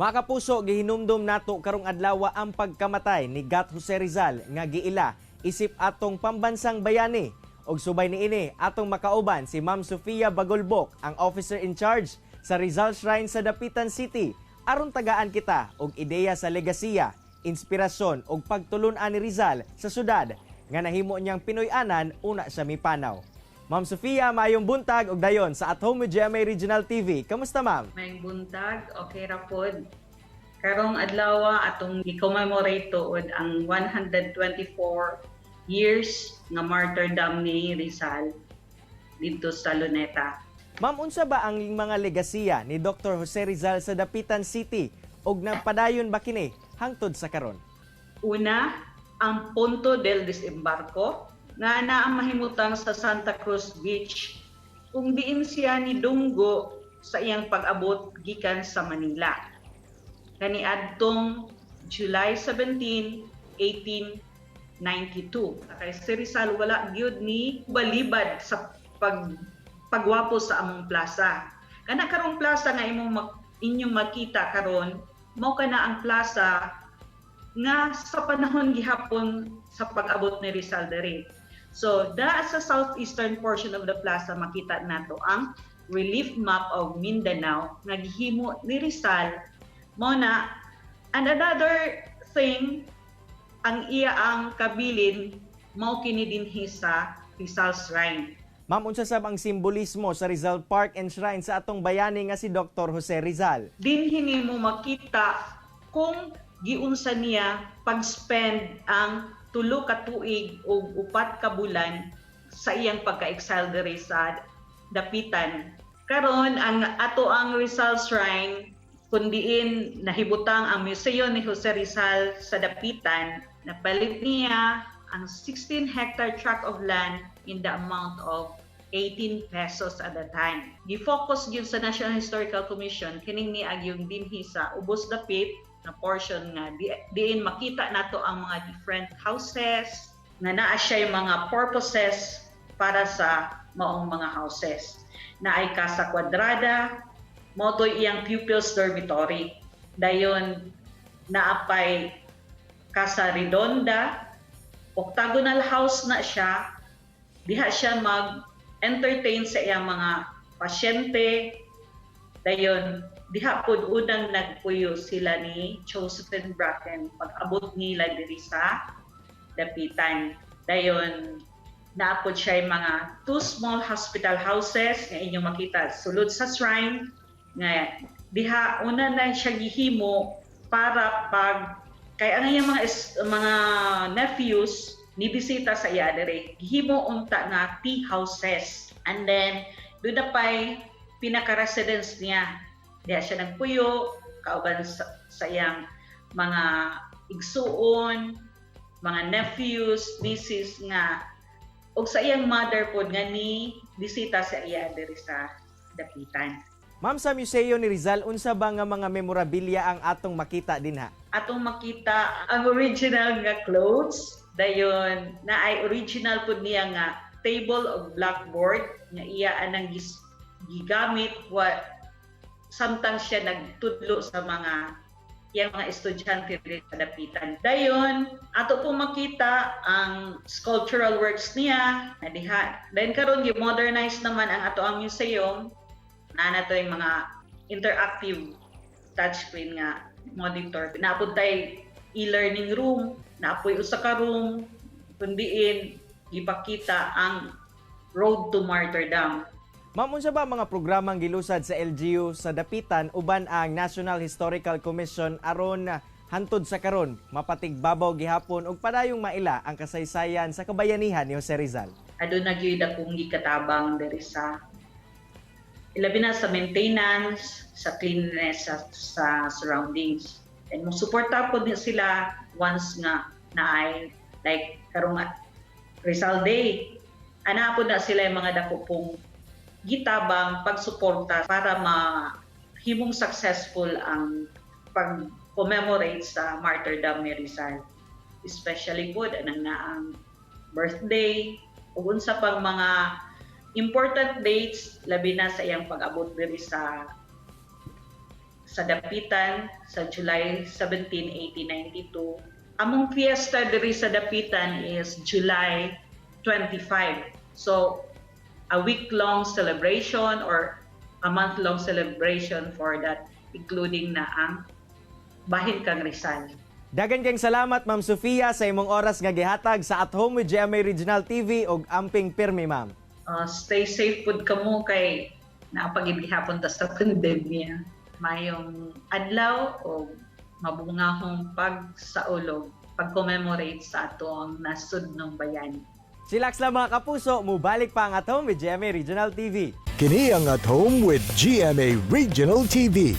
Mga kapuso, gihinumdum nato karong adlaw ang pagkamatay ni Gat Jose Rizal nga giila isip atong pambansang bayani. Og subay niini, atong makauban si Ma'am Sofia Bagulbok, ang officer in charge sa Rizal Shrine sa Dapitan City, aron tagaan kita og ideya sa legasiya, inspirasyon ug pagtulun-an ni Rizal sa syudad nga nahimo niyang Pinoy-anan una siya mipanaw. Ma'am Sofia, maayong buntag ug dayon sa At Home with GMA Regional TV. Kamusta, ma'am? Maayong buntag, okay ra pod. Karong adlaw atong gi-commemorate tuod ang 124 years nga martyrdom ni Rizal didto sa Luneta. Ma'am, unsa ba ang mga legasiya ni Dr. Jose Rizal sa Dapitan City ug nagpadayon ba kini hangtod sa karon? Una, ang Punto del Desembarco nga naa mahimutang sa Santa Cruz Beach kung diin siya ni dunggo sa iyang pag-abot gikan sa Manila kaniadtong July 17, 1892. Kay si Rizal wala gyud ni balibad sa pagwapo sa among plaza. Kana karong plaza nga imong inyong makita karon, mao kana ang plaza nga sa panahon gihapon sa pag-abot ni Rizal diri. So, da sa southeastern portion of the plaza makita nato ang relief map of Mindanao nga gihimo ni Rizal. Mao na, and another thing, ang iya ang kabilin mao kini dinhi sa Rizal Shrine. Ma'am, unsa sab ang simbolismo sa Rizal Park and Shrine sa atong bayani nga si Dr. Jose Rizal? Dinhi nimo makita kung giunsa niya pag-spend ang 3 ka tuig ug 4 ka bulan sa iyang pagka-exile diri sa Dapitan. Karon ang ato ang Rizal Shrine kung diin nahibutang ang museo ni Jose Rizal sa Dapitan, napalit niya ang 16 hectare tract of land in the amount of 18 pesos at the time. Gi-focus gyud sa National Historical Commission kining niagyong dinhi sa ubos dapit na portion nga diin makita nato ang mga different houses nga naa siya yung mga purposes para sa maong mga houses. Naay Casa Cuadrada, mao to'y iyang pupils' dormitory. Dayon naapay Casa Redonda, octagonal house na siya. Diha siya mag-entertain sa iyang mga pasyente. Dayon diha pod unang nagpuyo sila ni Josephine Bracken pag-abot nila diri sa Dapitan. Dayon naapod siya yung mga two small hospital houses nga inyong makita sulod sa shrine nga diha una na siya gihimo para pag kay ang iyang mga nephews ni bisita sa iya dire, gihimo unta nga tea houses. And then doon na pay pinaka-residence niya. Diha siya nagpuyo kauban sa iyang mga igsuon, mga nephews, nieces nga ug sa iyang mother pod nga ni bisita sa iya diri sa Dapitan. Ma'am, sa museo ni Rizal, unsa ba nga mga memorabilia ang atong makita dinha? Atong makita ang original nga clothes, dayon na ay original pud niya nga table ug blackboard nga iya anang gigamit wa samtang siya nagtudlo sa mga iyang mga estudyante diri sa Dapitan. Dayon, ato po makita ang sculptural works niya na diha. Then karon gi-modernize naman ang ato ang museum na nato yung mga interactive touchscreen nga monitor. Naapod tay e-learning room, naapoy usa ka room kun diin gipakita ang road to martyrdom. Ma'am, unsa ba mga programang gilusad sa LGU sa Dapitan uban ang National Historical Commission aron hantod sa karon mapatigbabaw gihapon ug padayong maila ang kasaysayan sa kabayanihan ni Jose Rizal? Aduna gyud akong gikatabang diri sa ilabi na sa maintenance, sa cleanliness sa surroundings. And mo suporta pod ni sila once nga naay like karong Rizal Day. Ana pod na sila yung mga dako pong gitabang pagsuporta para mahimong successful ang pag-commemorate sa martyrdom ni Rizal. Especially pod anang naang birthday ug unsa pang mga important dates, labi na sa iyang pag-abot diri sa Sa Dapitan sa July 17, 1892. Among fiesta diri sa Dapitan is July 25. So a week-long celebration or a month-long celebration for that, including na ang bahin kang Rizal. Dagan kayong salamat, Ma'am Sofia, sa imong oras nga gihatag sa At Home with GMA Regional TV og amping pirmi, ma'am. Stay safe pud kamo kay naa pa gyud gihapon ta sa pandemya. Mayong adlaw o mabungahong pagsaulog, pag-commemorate sa atong nasudnong bayani. Chillax lang, mga kapuso, mubalik pa ang At Home with GMA Regional TV. Kini ang At Home with GMA Regional TV.